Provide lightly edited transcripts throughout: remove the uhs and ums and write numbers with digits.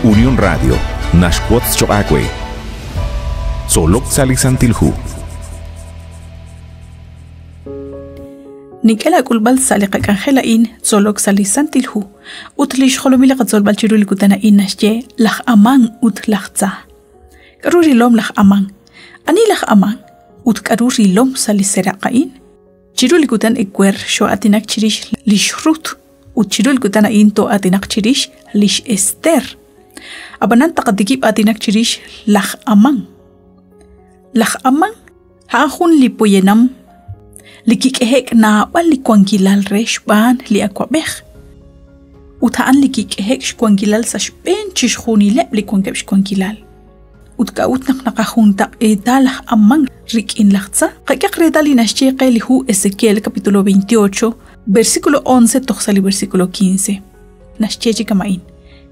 Unión Radio naxwotz choq' aawe. Tzolok sa' li Santil Hu. Nink'e laak'ulb'al sa' li qak'anjel a'in Tzolok sa' li Santil Hu. Ut li xjolomil li qatzolb'al chiru li kutan a'in naxye laj Amán ut laj Tza. K'aru rilom laj Amán? Ani laj Amán? Ut k'aru rilom sa' li seraq' a'in? Chiru li kutan ewer xoo'aatinak chirix li xRut ut chiru li kutan a'in too'aatinaq chirix li x'Ester. Ab'anan taqatikib' aatinak chirix laj Amán. Laj Amán a'an jun li poyanam li kik'ehe'k naab'al li wankilal re xb'aan li awab'ej. Ut a'an li kik'ehe'k xwankilal sa' xb'een chixjunileb' li wankeb' xwankilal. Ut k'a'ut naq naqajuntaq'eeta laj Amán rik'in laj Tza? Qak'ehaq reetal li naxye qe li hu Ezequiel capítulo 28, versículo 11 toj sa' li versículo 15. Naxye chi kama'in,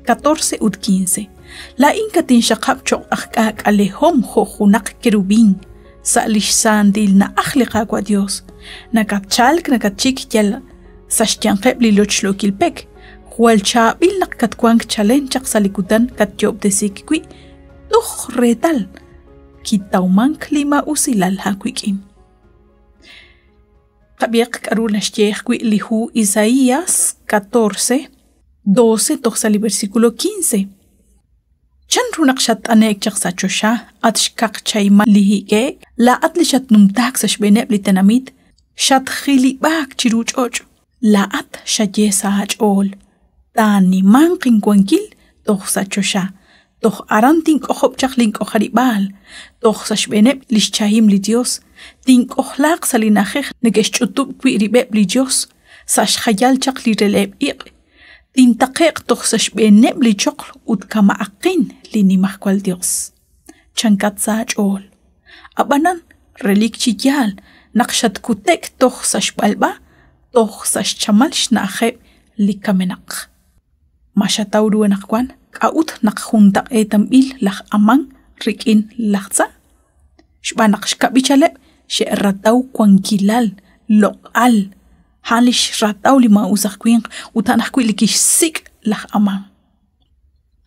14 ut 15. Laa'in katinxaqab' cho'q aj k'aak'alehom jo' junaq kerubín sa' li xsaantil na'aj li Qaawa' Yos. Nakatchalk nakatxik yal sa' xyanqeb' li lochlookil pek. Jwal chaab'il naq katwank chalen chaq sa' li kutan katyoob'tesiik wi' toj reetal kitawmank li maa'usilal aawik'in. Qab'ihaq k'aru naxye ajwi' li hu Isaías 14, 12 toj sa' li versículo 15. Chan ru naq xatt'ane'k chaq sa' choxa, at xkaq chahimal li hik'e'k? Laa'at li xatnumtaak sa' xb'eeneb' li tenamit, xatjilib'aak chiru ch'och'. Laa'at xaye sa' aach'ool, Taanimanq inwankil toj sa' choxa, toj aran tink'ojob' chaq link'ojarib'aal, toj sa' xb'eeneb' li xchahim li Yos, tink'ojlaaq sa' li na'ajej neke'xch'utub' wi' rib'eb' li yos, sa' xjayal chaq li releb'l iq', tintaqe'q toj sa' xb'eeneb' li choql ut kama'aqin li Nimajwal Yos. Chankat sa' aach'ool. Ab'anan, relik chi yaal naq xatkute'k toj sa' xb'alb'a, toj sa' xchamal xna'ajeb' li kamenaq. Ma xataw ru anaqwan k'a'ut naq juntaq'eetanb'il laj Amán rik'in laj Tza? Xb'aan naq xkab'ichaleb' xe'rataw wankilal, loq'al, a'an li xrataw li maa'us aj winq ut a'an ajwi' li kixsik' laj Amán.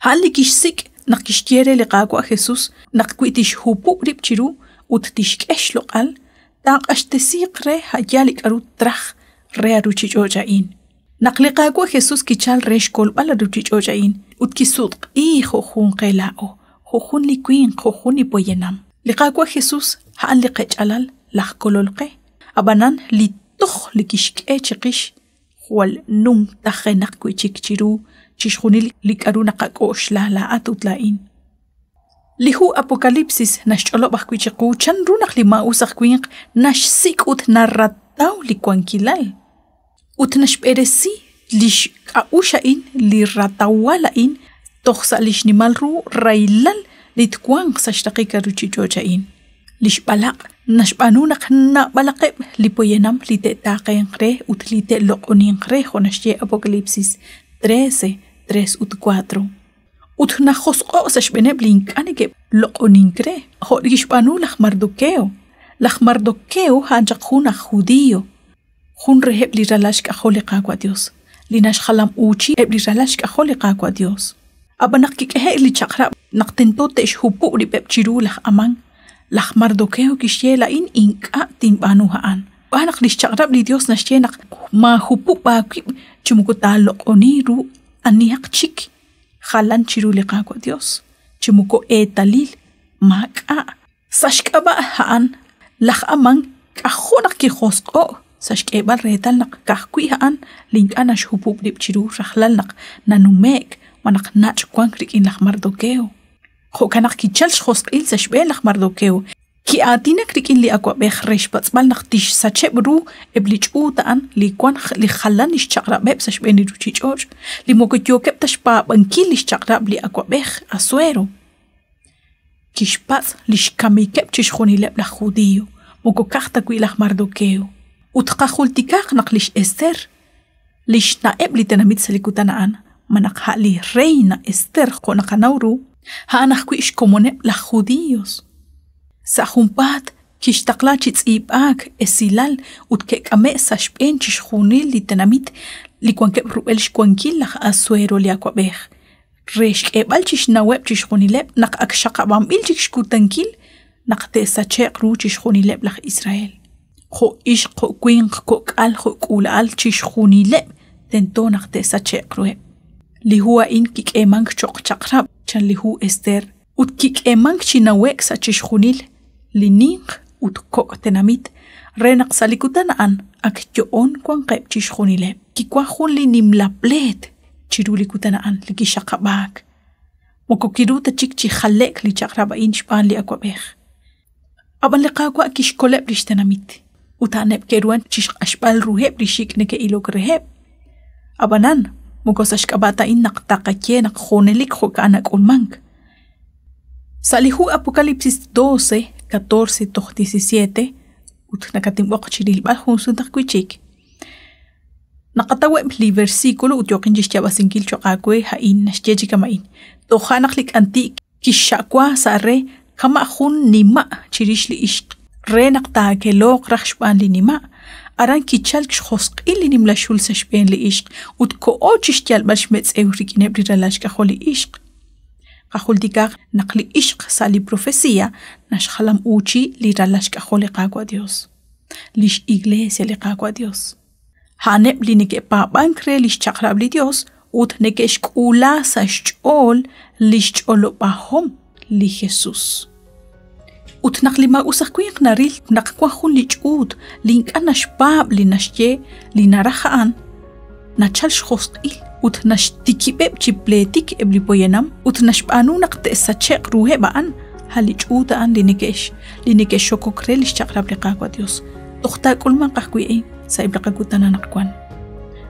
A'an li kixsik' naq kixye re li Qaawa' Jesús naq wi tixhupub' rib' chiru ut tixk'e xloq'al, taaq'axtesiiq re a' yaal li k'aru traj re a ruuchich'och' a'in. Naq li Qaawa' Jesús kichalk re xkolb'al a ruuchich'och' a'in ut kisutq'iik jo' jun qe laa'o, jo' jun li winq, jo' jun li poyanam. Li Qaawa' Jesús a'an li qech'alal laj Kolol qe, ab'anan li toj li kixk'e chiqix jwal numtajenaq wi' chik chiru chixjunil li k'aru naqak'oxla laa'at ut laa'in. Li hu Apocalipsis naxch'olob' ajwi' chiqu chanru naq li maa'us aj winq naxsik' ut narataw li wankilal ut naxb'eresi li xk'a'uxl a'in, li ratawal a'in toj sa' li xnimal ru rahilal li twanq sa' xraqik a ruuchich'och' a'in. Li xb'alaq' naxb'aanu naq naab'alaqeb' li poyanam li te'taaqenq re ut li te'loq'oninq re jo' naxye Apocalipsis 13, 3 ut 4. Ut najosq'o' sa' xb'eeneb' li ink'a' neke'loq'onink re, jo' li kixb'aanu laj Mardoqueo. Laj Mardoqueo a'an chaq jun aj Judio, jun reheb' li ralal xk'ajol li Qaawa' Dios, li naxjalam'uuchi eb' li ralal xk'ajol li Qaawa' Dios. Ab'an naq kik'ehe'k li chaq'rab' naq tento te'xhupub' rib'eb' chiru laj Amán, laj Mardokeo kixye laa'in ink'a' tinb'aanu a'an. Xb'aan naq li xchaq'rab' li Yos naxye naq maahupub' aawib' chi moko taaloq'oni ru anihaq chik jalan chiru li Qaawa' Yos, chi moko eetalil maak'a'. Sa' xk'ab'a' a'an, laj Amán k'ajo' naq kijosq'o'k sa' xk'eeb'al reetal naq ka'ajwi' a'an li ink'a' naxhupub' rib' chiru rajlal naq nanume'k malaj nach' wank rik'in laj Mardokeo. Jo'kan naq kichalk xjosq'il sa' xb'een laj Mardokeo, ki'aatinak rik'in li awab'ej re xpatz'b'al naq tixsacheb' ru eb' li ch'uut a'an li wank li jalan li xchaq'rab'eb' sa' xb'een li ruuchich'och', li moko yookeb' ta xpaab'ankil li xchaq'rab' li awab'ej Asuero. Kixpatz' li xkamikeb' chixjunileb' laj Judio, moko ka'aj ta wi' laj Mardokeo. Ut qajultikaq naq li x'Ester, li xna'eb' li tenamit sa' li kutan a'an, malaj a' li reina Ester jo' naqanaw ru, a'an ajwi' xkomoneb' laj Judios. Sa' junpaat kixtaqla chi tz'iib'aak esilal ut ke'k'ame' sa' xb'een chixjunil li tenamit li wankeb' rub'el xwankil laj Asuero li awab'ej. Re xk'eeb'al chixnaweb' chixjunileb' naq ak xaqab'anb'il chik xkutankil naq te'sache'q ru chixjunileb' laj Israel. Jo' ixq, jo' winq, kok'al, jo' k'uula'al, chixjunileb' tento naq te'sache'q ruheb'. Li hu a'in kik'eemank cho'q chaq'rab', chan li hu Ester, ut kik'eemank chi nawe'k sa' chixjunil li ninq ut kok' tenamit re naq sa' li kutan a'an ak yo'on wanqeb' chixjunileb'. Kiwank jun li nimla pleet chiru li kutan a'an li kixaqab'aak. Moko kiru ta chik chi jale'k li chaq'rab' a'in xb'aan li awab'ej. Ab'an li Qaawa' kixkoleb' li xtenamit, ut a'aneb' ke'ruhan chi xq'axb'al ruheb' li xik' neke'ilok reheb'. Ab'anan, moko sa' xk'ab'a' ta a'in naq taqaye naq junelik jo'ka'an nak'ulmank. Sa' li hu Apocalipsis 12, 14 toj 17, ut nakatinb'oq chi rilb'al jun sut ajwi' chik, Naqataweb' li versículo ut yooqin chixyaab'asinkil choq' aawe a'in naxye chi kama'in. Toja' naq li k'anti' kixxa'wa sa' re kama' jun nima' chirix li ixq re naq taakelooq raj xb'aan li nima'. Aran kichalk xjosq'il li nimla xul sa' xb'een li ixq ut koho chi xyalb'al xmetz'ew rik'ineb' li ralal xk'ajol li ixq. Qajultikaq naq li ixq sa' li profecía naxjalam'uuchi li ralal xk'ajol li Qaawa' Dios. Lix Iglesia li Qaawa' Dios. A'aneb' li neke'paab'ank re lix chaq'rab' li Dios ut neke'xk'uula sa' xch'ool lix ch'olob'ahom li Jesus. Ut naq li maa'us aj winq naril naq wan jun li ch'uut li ink'a' naxpaab' li naxye li naraj a'an, nachal xjosq'il ut naxtikib'eb' chi pleetik eb' li poyanam ut naxb'aanu naq te'sache'q ruheb' a'an, a' li ch'uut a'an li neke'x li neke'xokok re lix chaq'rab' li Qaawa' Dios. Toj taak'ulmanq ajwi' a'in sa'eb' li qakutan anaqwan.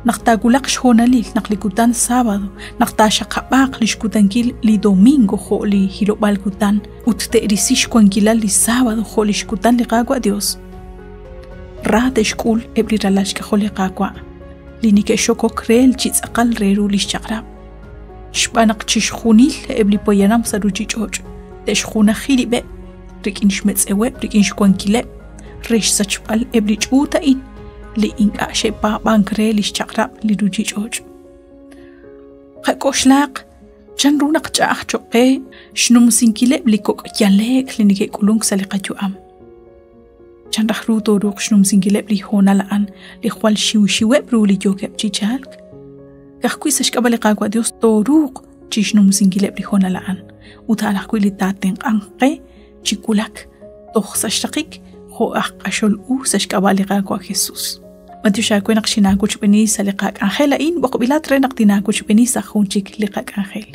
Naq taawulaq xhoonalil naq li kutan sábado, naq taaxaqab'aaq li xkutankil li domingo jo' li hilob'aal kutan ut te'risi xwankilal li sábado jo' li xkutan li Qaawa' Dios, ra te'xk'ul eb' li ralal xk'ajol li Qaawa' li neke'xokok reel chi tz'aqal re ru li xchaq'rab'. Xb'aan naq chixjunil eb' li poyanam sa' ruuchich'och' te'xjunaji rib'eb' rik'in xmetz'eweb' rik'in xwankileb' re xsachb'al eb' li ch'uut a'in li ink'a' xe'paab'ank re li xchaq'rab' li ruuchich'och'. Qak'oxlaaq chan ru naq ch'a'aj cho'q qe xnumsinkileb' li kok' yale'k li neke'k'ulunk sa' li qayu'am. Chan raj ru tooruuq xnumsinkileb' li hoonal a'an li jwal xiwxiweb' ru li yookeb' chi chalk? Ka'ajwi' sa' xk'ab'a' li Qaawa' Dios tooruuq chixnumsinkileb' li hoonal a'an, ut a'an ajwi' li taatenq'anq qe chi wulak toj sa' xraqik jo' aj q'axol u sa' xk'ab'a' li Qaawa' Jesus. B'antiox aawe naq xinaawochb'eeni sa' li qak'anjel a'in, b'oqb'ilat re naq tinaawochb'eeni sa' jun chik li qak'anjel.